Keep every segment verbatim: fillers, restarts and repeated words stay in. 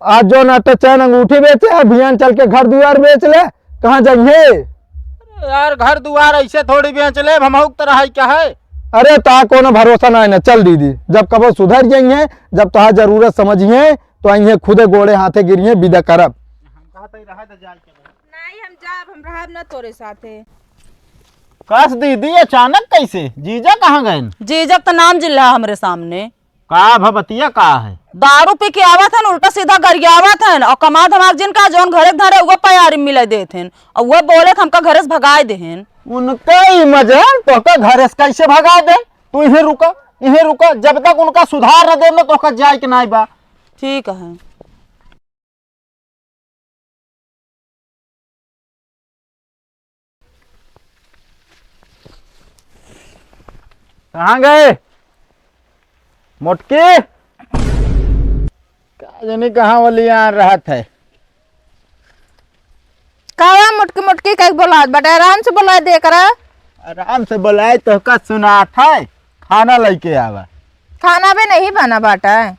आज जौन आटे चैन अंगूठी बेचे, बिहान चल के घर दुआर बेच ले, कहाँ जइहे? अरे यार, घर दुआर ऐसे थोड़ी बेच ले, हम हुक तरह है क्या है? अरे ता कोनो भरोसा ना है ना, चल दीदी, जब कबो सुधर जइहे, जब तोहार जरूरत समझिहे, तो अइहे खुदे गोड़े हाथे गिरिहे, विदा करब। हम कहत हई रहे तो जाए के नहीं, हम जाब, हम रहब ना तोरे साथे। कस दीदी, अचानक कैसे? जीजा कहाँ गए? जीजा तो नाम जिल्ला हमरे सामने। का भबतिया का है? दारू पी के आवत हन, उल्टा सीधा गरियावत हन, और कमा धमाक जिनका जौन घरे के धरे, उहे पयारी मिले देत हन, और उहे बोले त हमका घरे से भगाए देहन। उनका ही मजन, तोहका घरे से कैसे भगा दे? तू इहे रुका, इहे रुका, जब तक उनका सुधार न देब ना, तोहका जाए के नाई बा। ठीक है। कहाँ गए मोटकी? का जानी कहाँ वाली यहाँ रहत है। का मोटकी मोटकी कह के बोलात बाटे? आराम से बोलाए दे करा। आराम से बोलाए तो का सुनात है? खाना लेके आवा। खाना भी नहीं बना बाटा है।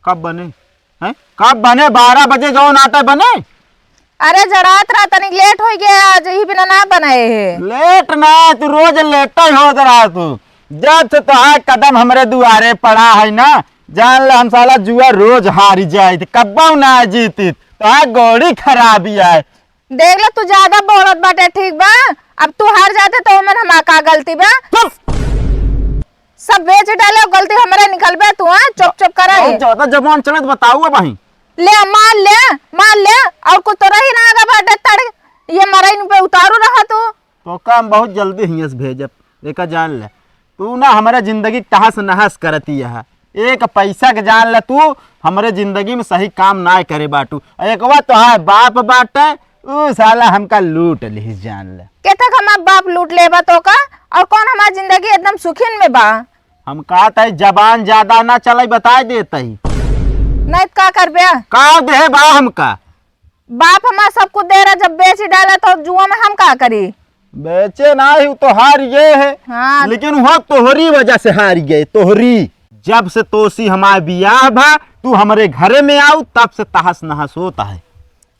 कब बने? हैं? कब बने? बारह बजे जौन आटा बने। अरे जरात रहा, तनिक लेट होइ गया, आज ही बिना ना बनाए है। लेट ना, तू रोज लेट ही होत रहा तू। जब से तोहार कदम हमरे दुआरे पड़ा है ना, जान ले हम साला जुआ रोज हारी जाइत, कब्बो ना जीतित। तोहार गोड़ी खराबी है। देख ले, तू ज्यादा बोलत बाटे, ठीक बा? अब तू हार जाते तो ओमें हमार का गलती बा? चुप! सब बेच डाले, गलती हमरे निकलबे तू, हाँ? चुप चुप करे। बहुत ज्यादा जबान चलत बताऊ अब भाई। ले, मार ले, मार ले, और कुछ तो रही ना आगा बाटे तड़, ये मरइन पे उतारू रहा तू। तो काम बहुत जल्दी हियस भेजब, एका जान ले। तू ना हमरे जिंदगी के तहस नहस करती है। एक पैसा के जान ले तू, हमरे जिंदगी में सही काम ना करे बाटू। एकवा तोहार बाप बाटे, ऊ साला हमका लूट लिहिस जान ले। केथक हमार बाप लूट लेबा तो का? और कौन हमार जिंदगी एकदम सुखिन में बा? हम कहत हई जबान ज्यादा ना चलाई, बताए देत हई। नहीं त का करबे? का देहे बा हमका? बाप हमार सब कुछ दे रहा, जब बेच डाला तो जुआ में हम का करी? बेचे ना ही, उ तो हार गए है। हाँ। लेकिन वो तोहरी वजह से हार गए, तोहरी। जब से तोसी हमार बियाह भा, तू हमरे घरे में आऊ, तब से तहस नहस होता है।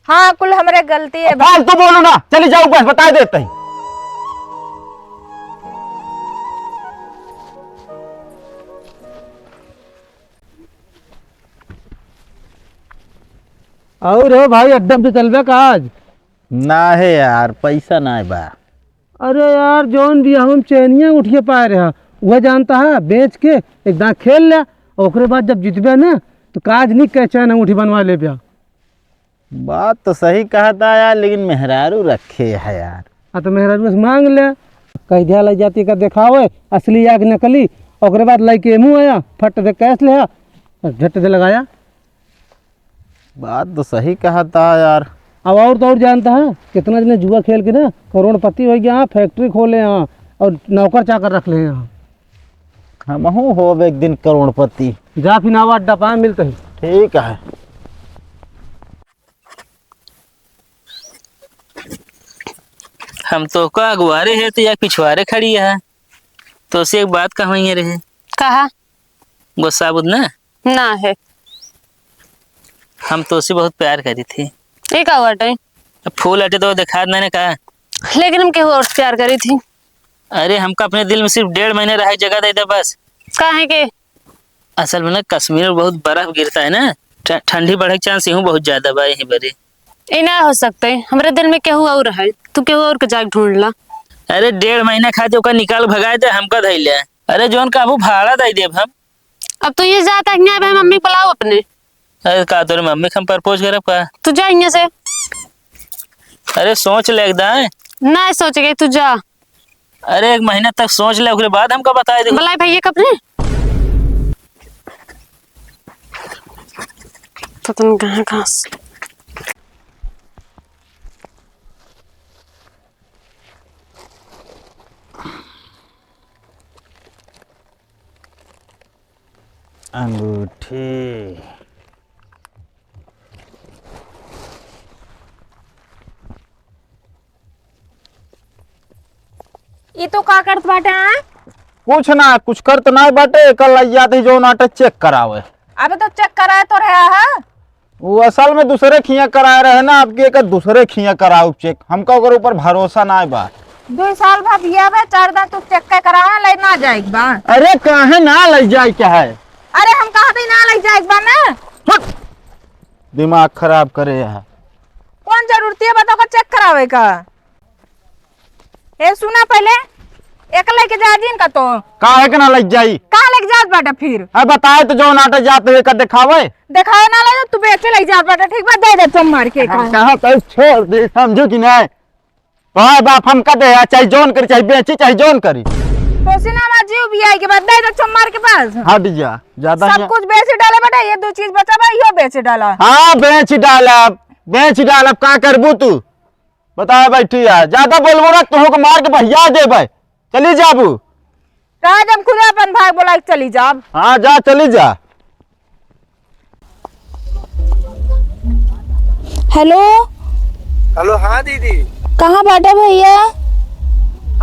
हाँ, कुल हमरे गलती है। फालतू बोलू ना, चली जाऊ, बस बताए देत हई। और हो भाई, अड्डम से चलबे का आज? ना है यार, पैसा ना बा। अरे यार, जौन बियाह में चैनिया उठिए पाए रहा, वह जानता है, बेच के एक दांव खेल ले, ओकरे बाद जब जीतबे ना, तो काज नहीं कह चैन अंगूठी बनवा लेबे। बात तो सही कहत है यार, लेकिन मेहरारू रखे है यार। हाँ, तो मेहरारू से मांग ले, कह दिया ले जाती का देखावे, असली या कि नकली, ओकरे बाद लइके मुँह आया, फट दे कैश ले आ, और झट दे लगाया। बात तो सही कहत है यार। अब और तो और जानता है, कितना जने जुआ खेल के ना करोड़पति होइ गया, फैक्ट्री खोले हैं और नौकर चाकर रख ले हैं। हमहू होब एक दिन करोड़पति। जा फिर आवा अड्डा पा मिलते हैं। ठीक है। हम तोहका अगुवारे है तो या पिछवारे खड़ी है। तोसे एक बात कहवइया रहे। कहा? गुस्सा बुझ ना? ना है। हम तोसे बहुत प्यार करी थी। ये का बाटे? अब फूल हटे तो देखात ना ने का? लेकिन हम केहू और से प्यार करी थी। अरे, हमका अपने दिल में सिर्फ डेढ़ महीने रहे जगह दे दे बस। काहे के? असल में ना, कश्मीर में बहुत बर्फ गिरता है ना, ठ-, ठंडी बढ़े के चांस यूं बहुत ज्यादा बा यहीं बरे। ई ना हो सकते, हमरे दिल में केहू और है, तू केहू और के जाके ढूंढ ला। अरे, डेढ़ महीना खातिर ओका निकाल भगाए दे, हमका धइले। अरे, जौन कहबू भाड़ा दे देब हम। अब तू ये जाता है, यहाँ पे मम्मी बुलाओ अपने। अरे, का तोरे मम्मी के हम प्रपोज करब का? तू जा यहाँ से। अरे, सोच ले एक दाएं। ना सोच गई, तू जा। अरे, एक महीना तक सोच ले, ओकरे बाद हमका बताए दे। बुलाए भैया कब ने? पता नहीं कहाँ, कहाँ से। अंगूठी। ई तो का करत बाटे, हाँ? कुछ ना, कुछ करत ना बाटे, एकर लइया थे जौन आटे चेक करावे। अबे तो चेक कराए तो रहा है। वो असल में दूसरे खिया कराए रहे ना, आपके एक दूसरे खिया कराउब check, हमका ओकर ऊपर भरोसा नाहीं बा। दुइ साल भा बिया बा, चार दिन तू check के करावे ले ना जाए के बा। अरे काहे ना ले जाए के है? अरे हम कहा थे ना ले जाए के बा ना। हट! दिमाग खराब करे है। कौन जरूरत है बा तोका check करावे का? ए, सुना पहिले, एक लेके जा दिन का तो। काहे के ना लग जाई? का लेके जात बाटे फिर? अब बताए तो जौन आटे जात है का देखावे? देखावे ना ले, तू बेचे ले जात बाटे, ठीक बा, दे दे तुम मार के हम का। कहाँ तक छोड़ दे, समझो कि नहीं? भाई बाप हम का दे, चाहे जौन करी, चाहे बेची, चाहे जौन करी। तो सी ना हमार जीव भी आई के बाद दे दे तुम मार के पास। हट जा, ज्यादा सब हियाँ कुछ बेच डाले बाटे, ये दो चीज बचा बा, इहो बेच डाला। हाँ, बेच डालब, बेच डालब, का करबू तू? बताए बैठी है, ज्यादा बोलबो ना, तुहूँ के मार के बहिया देबै। चली जाबू। कहा जब खुदे अपन भाई बोला के चली जाब। हाँ, जा, चली जा। हेलो। हेलो, हाँ दीदी। कहाँ बाटे भैया?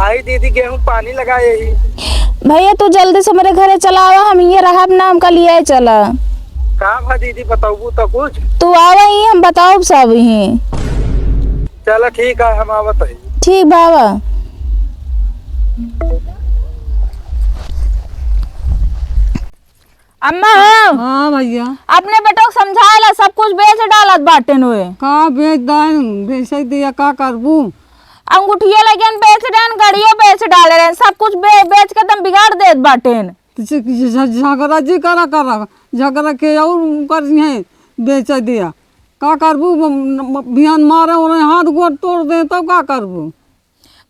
आई दीदी, गेहूँ पानी लगाए ही। भैया, तू जल्दी से मेरे घरे चला आवा, हम ये रहब ना, हमका लियाए चला। का भा दीदी, बतौबू तो कुछ? तू आवा ही, हम बताउब सब ही। चला ठीक है, हम आवत है। ठीक बाबा। अम्मा हो। हाँ भैया। अपने बेटो को समझाए ला, सब कुछ बेच डालत बाटेन वे। का बेच डाल, बेच दिया, का करबू? अंगूठिया लगे बेच देन, गड़ियो बेच डाले रहन, सब कुछ बे-, बेच के तुम बिगाड़ देत बाटेन। तो झ-, झ-, झगड़ा जी करा करा, झगड़ा के और कर हैं, बेच दिया। का करबू? म-, म-, बिहान मारे ओरे हाथ गोड़ तोड़ दे, तब का करबू?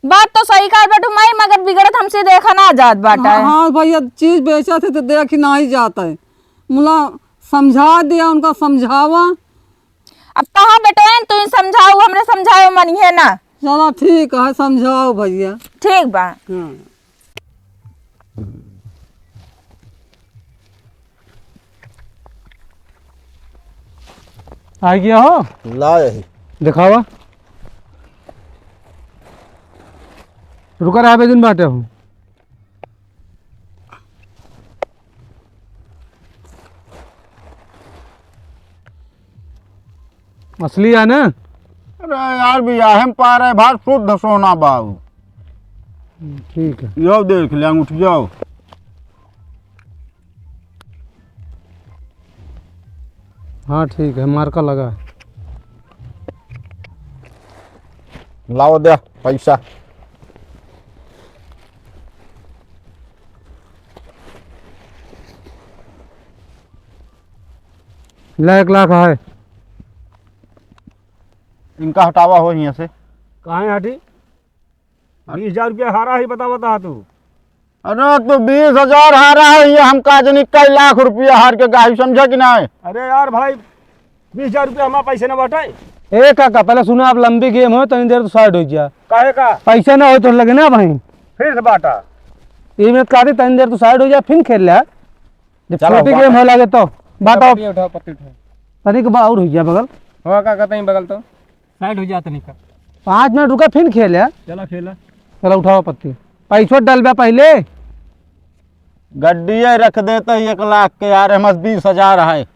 बात तो सही कहत बाटू माई, मगर बिगड़त हमसे देखा ना जात बाटे। हाँ, हाँ भैया, चीज बेचत है तो देखी नाहीं जात है। मुला समझा दिया, उनका समझावा। अब कहाँ बेटोइन तू ही समझाऊ, हमरे समझावे मनिहे ना। चला ठीक है, समझाओ भैया। ठीक बा। हाँ। आ गया हो? ला यही। दिखावा। रुका रहा, बेजुन बाटे हो। असली है ना? अरे यार, बियाहे में पा रहे भार शुद्ध सोना बाऊ। ठीक है। यो देख ले अंगूठिया। हाँ, ठीक है, मार्का लगा है। लाओ दे पैसा। ला, एक लाख है। इनका हटावा हो हियाँ से। काहे हटी? बीस हजार रुपया हारा ही, बता, बता तू। अरे, तो बीस हजार हारा है, ये हम का जनी कई लाख रुपया हार के गाई, समझा कि नाहीं? अरे यार भाई, बीस हजार रुपया हमारे पैसे न बाटे। ए काका, पहले सुना, आप लंबी game हो, तनी देर तो side हो जा। काहे का? पैसा ना हो तो लगे ना भाई। फिर से बाटा। ये मत कहते, तनी देर तो side हो जा, फिर खेल ले। जब चलो, छोटी बाटा। Game हो लगे तो बाटा। पत्ती उठाओ, पत्ती उठाओ। तनिक बा और हो जा बगल। हो काका, तनी बगल तो। Side हो जा तनिक। पाँच मिनट रुका, फिर खेल यार। चला खेला। चला उठावा पत्ती। पैसो डलबा पहले। गड्डिया रख देता एक लाख के यार, हमस बीस हजार है।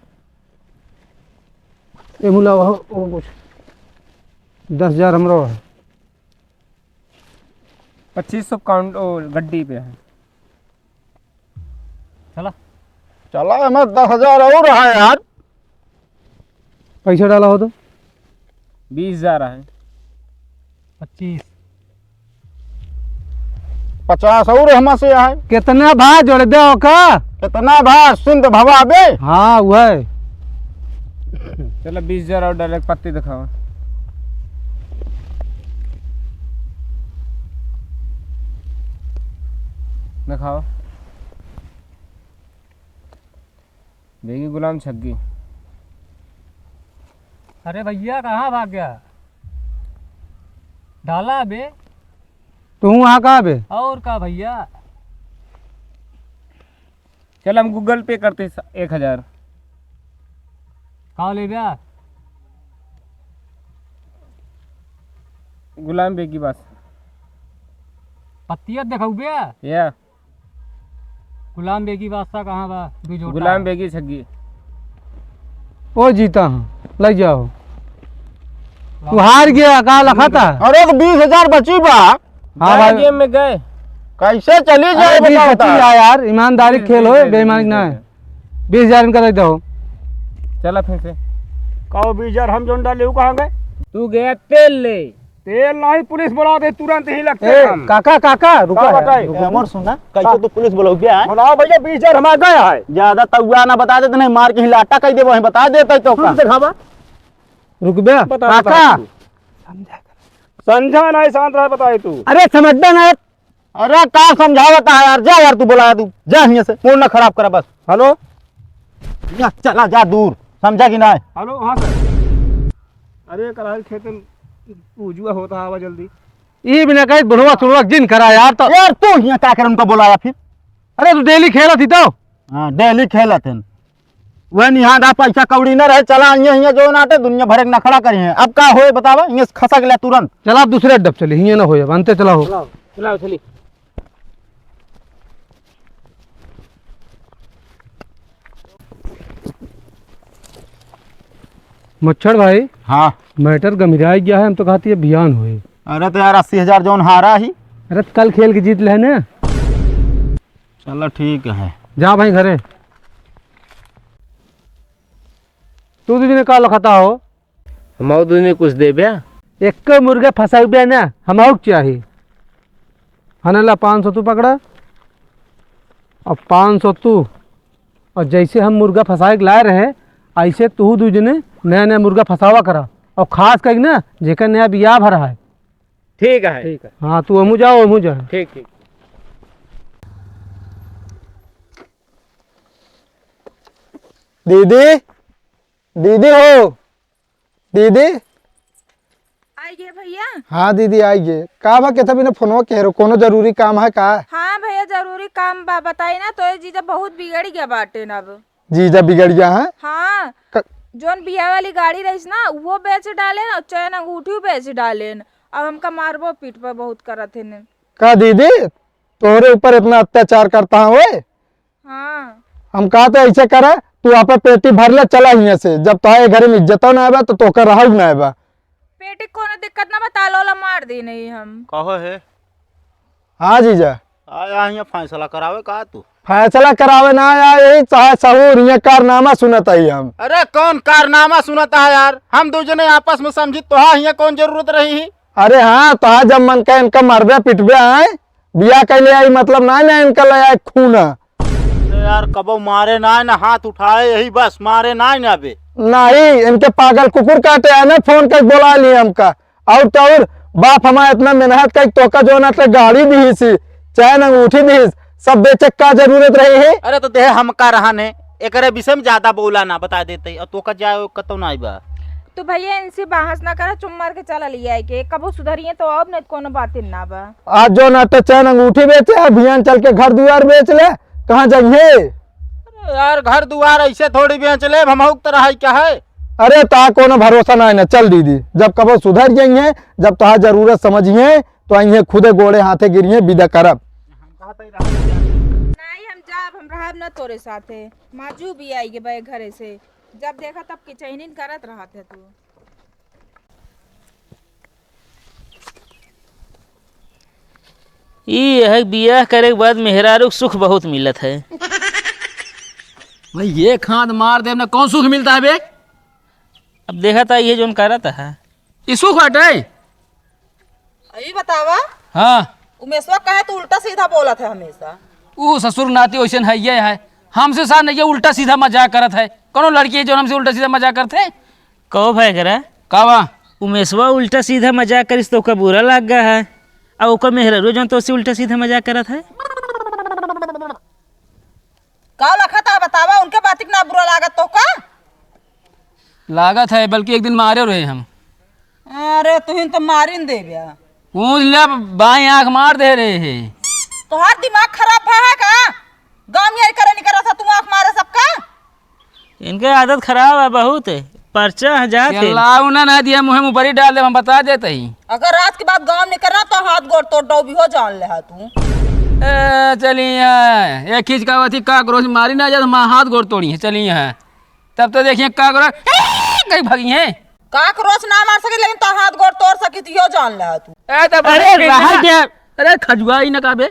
ए मुला, वो, वो कुछ दस हजार हमरो है। पच्चीस सौ काउंट, ओ, गड्डी पे है। चला। चला, हमस दस हजार और है यार। पैसा डाला हो तो? बीस हजार है। पच्चीस। पचास और हमसे है। कितना भा जोड़ दे ओका? कितना भा सिंध भवा बे? हाँ, वह। चलो, बीस हजार और direct पत्ती दिखाओ। दिखाओ। देखी गुलाम छग्गी। अरे भैया, कहाँ भाग गया? डाला बे। तू वहाँ कहाँ बे? और का भैया? चल, हम Google Pay करते स-, एक हजार। का लेबे? गुलाम बेगी बस। पत्तिया देखाऊ बे? या। गुलाम बेगी बादशाह कहाँ बा? दुई झोटा। गुलाम बेगी छग्गी। ओ जीता हूँ। ले जाओ। तू हार गया, का लखा था? अरे तो बीस हजार बची बा। हाँ गए भाई। गेम में गए। कैसे चली जाए, अरे बीस बताओ पच्चीस ता। जा यार, ईमानदारी खेल हो, बेईमानी ना है। बीस हजार इनका दे दो। चला फिर से। कहो बीस हजार हम जोन डाले, वो कहाँ गए? तू गया तेल ले। तेल नहीं, पुलिस बुला दे, तुरंत ही लगते ए, हम। काका, काका, रुका का है, बताई? रुका। ए, अमर सुना, कैसे हाँ। तू पुलिस बुलाऊ क्या है? बुलाओ भैया, बीस हजार हमारा गया है। ज्यादा तउआ ना बता देते, नहीं मार के हिलाटा कह देबो, वहीं बता देते तो का। दिखावा। रुक बे। बता, काका। बता। समझा नहीं, शांत रह, बताए तू। अरे समझबे ना। अरे का समझावत है यार, जा यार तू बोला तू, जा हियां से, मूड ना खराब करा बस। हेलो। या चला जा दूर, समझा कि नहीं? हेलो, हाँ सर। अरे कराल खेत में उजुआ होता, आवा जल्दी। ई बिना कहे बुढ़वा सुढ़वा जिन करा यार तो। यार तू हियां का करे उनको बुलाया फिर? अरे तू डेली खेलत ही तो। हाँ, डेली खेलत है। वह निहादा पैसा कौड़ी न रहे, चला हियां, हियां जो नाटे दुनिया भरे के नखड़ा करी है। अब का होए बतावा, हियां से खसक ले तुरंत। चला अब दूसरे अड्डा पे चली, हियां ना होए, अब अंते चला हो। चलाओ, चलाओ, चली। मच्छर भाई। हाँ। मैटर गंभीराई गया है, हम तो कहती है बियान होए। अरे तो यार अस्सी हजार जौन हारा ही। अरे तो कल खेल के जीत ले ना। चलो ठीक है। जा भाई घरे। तू दीदी ने का लखता हो? हम और दीदी ने कुछ देबे? एक मुर्गा फंसाउबे ना, हम और चाही। हने ला पाँच सौ तू पकड़ा, और पाँच सौ तू, और जैसे हम मुर्गा फंसाए के लाए रहे, ऐसे तू दू जने नया नया मुर्गा फंसावा करा, और खास करके ना जेकर नया बियाह भरा है। ठीक है। ठीक है। हाँ, तू हमू जाओ, हमू जाओ। ठीक, ठीक। दीदी, दीदी हो, दीदी। आइए भैया। हाँ दीदी, आइए। का बा, केथा बिना फोनवा के हेरो, कोनो जरूरी काम है का? हाँ भैया, जरूरी काम बा, बताई ना, तो ये जीजा बहुत बिगड़ गया बाटे ना अब। जीजा बिगड़ गया है? हाँ। क- जोन बियाह वाली गाड़ी रहीस ना, वो बेच डालेन और चैन अंगूठी बेच डालेन। अब हमका मारबो पीटबो बहुत करत है ने। का दीदी, तोहरे ऊपर इतना अत्याचार करता है ओए? हाँ। हम कहा तो ऐसे करा, तू आप पेटी भर ले, चला हियां से, जब तोहार ये घर में इज्जतो ना आबा तो तोहका रहब ना आबा। पेटी कोनो दिक्कत ना बा, ताला वाला मार दी नहीं हम। कहो है? हाँ जीजा। आया हियां फैसला करावे का तू? फैसला करावे ना आया, यही चाहे सहूर, हियां कारनामा सुनत आई हम। अरे कौन कारनामा सुनत है यार? हम दो जने आपस में समझी, तोहा हियां कौन जरूरत रही ही? अरे हाँ, तोहा जब मन का इनका मरबे पिटबे आए, बियाह कैले आई मतलब ना, ना इनका ले आए खून। अरे यार, कबो मारे ना, ना हाथ उठाए, यही बस मारे ना, ना बे। नहीं, इनके पागल कुकुर काटे आए ना, फोन कर बोला लिए हमका। और तो और, बाप हमारा इतना मेहनत कर तोका जो ना ते गाड़ी दी सी, चैन अंगूठी दी, सब बेचे का जरूरत रही है? अरे तो देह हमका रहा ने, एकरे विषय में ज्यादा बोला ना, बता देते, और तोका जाए कतो ना बा। तो भैया इनसे बहस ना करा, चुप मार के चला लिया है के, कबो सुधरिए तो अब नहीं कोनो बात ना बा। आज जो ना तो चैन अंगूठी बेचे, अभियान चल के घर दुआर बेच ले, कहाँ जाइए? अरे यार, घर दुआर ऐसे थोड़ी बेच ले, हम हुक तरह है क्या है? अरे ता कोनो भरोसा ना है ना, चल दीदी, जब कबो सुधर जाइए, जब तोहार जरूरत समझिए, तो आइए खुदे गोड़े हाथे गिरिए, विदा करब। नहीं, हम जाब, हम रहब ना तोरे साथे। माजू भी आई गे बे घरे से, जब देखा तब किचैनिन करत रहत है तू। ई है बियाह करे के बाद मेहरारू के सुख बहुत मिलत है। भाई, ये खांद मार दे, हमने कौन सुख मिलता है बे? अब देखा था ये जोन करत है। ई सुख हटे? ई बतावा। हाँ। उमेशवा कहे तू उल्टा सीधा बोलत है हमेशा। ऊ ससुर नाती वैसन है, ये है। हमसे सा नहीं, ये उल्टा सीधा मजाक करत है। कौनो लड़की है जो हमसे उल्टा सीधा मजाक करत है? कहो भाई करा। का बा? उमेशवा उल्टा सीधा मजाक करिस तो ओका बुरा लाग गया है। आ ओकर मेहरारू जौन तोसे उल्टा सीधा मजाक करत है। का लखत है बतावा, उनके बात के ना बुरा लागत तो का? लागत है, बल्कि एक दिन मारे रहे हम। अरे तुहिन तो मारिन देब्या। पूछ ले, बाई आंख मार दे रहे हैं। तोहार दिमाग खराब भा है का? गाँव में करे निकरा था तू आंख मारे सबका? इनके आदत खराब है बहुत, पर्चा है जात है। चिल्लाऊ ना, ना दिया मुँह में बरी डाल दे, हम बता देते ही। अगर आज के बाद गाँव में निकरना तो हाथ गोड़ तोड़ डौबी हो जान ले हा तू। ए, चलिए, ये खींच का वथी का क्रोच मारी ना जा तो माँ हाथ गोड़ तोड़ी है, चलिए। तब तो देखिए का करो। कहीं भागी हैं। काकरोच ना मार सके, लेकिन तो हाथ गोड़ तोड़ सकी, तो यो जान ले तू। ए, तो अरे, बस रहा ना। क्या? अरे, खजुआ ही ना काबे।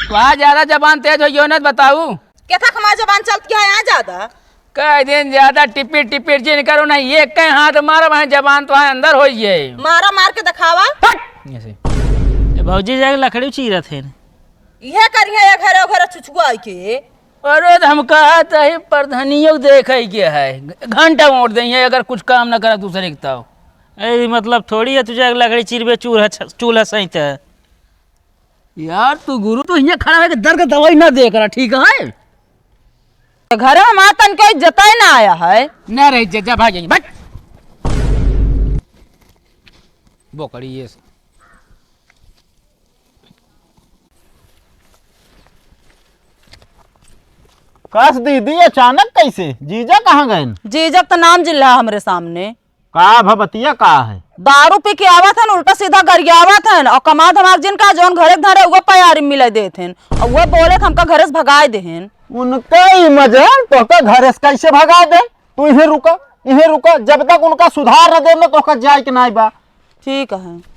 तो आज ज्यादा जबान तेज हो गई हो ना, तो बताऊ। केथा हमार जबान चलती है यहाँ ज्यादा? कह दिन ज्यादा टिपिर टिपिर जिन करो ना, ये कहीं हाथ मारा, वहीं जबान तो अंदर हो गई है। मारा मार के दिखावा। हट! ऐसे। ए, भौजी जाके लकड़ी चीरत है। इहे करिहे ये घरे घरे छुछुआ के। अरे, तो हम कहत हई, प्रधानियो देखे के है, घंटा वोट देइहे, अगर कुछ काम न करा दूसरे के तब। ए, मतलब थोड़ी है तुझे लकड़ी चीरबे, चूल्हा छ-, चूल्हा सहित है। यार, तू गुरु, तू हियाँ खड़ा होके दर्द के दवाई ना दे करा, ठीक है? घरे में मातन के इज्जत ही ना आया है। ना रही इज्जत, जा भाग जाइए, बट। बोकड़ी ये से। कस दीदी, अचानक कैसे? जीजा कहाँ गएन? जीजा क त नाम जिल्ला हमरे सामने। का भबतिया का है? दारू पी के आवत हन, उल्टा सीधा गरियावत हन, और कमाद हमार जिनका जौन घरे के धरे, उहे पयारी मिले देत हन, और उहे बोले त हमका घरे से भगाए देहन। उनका ही मजाल, तोहका घरे से कैसे भगा दे? तू इहे रुका, इहे रुका, जब तक उनका सुधार न दे ना, तोहका जाए के नाई बा। ठीक है।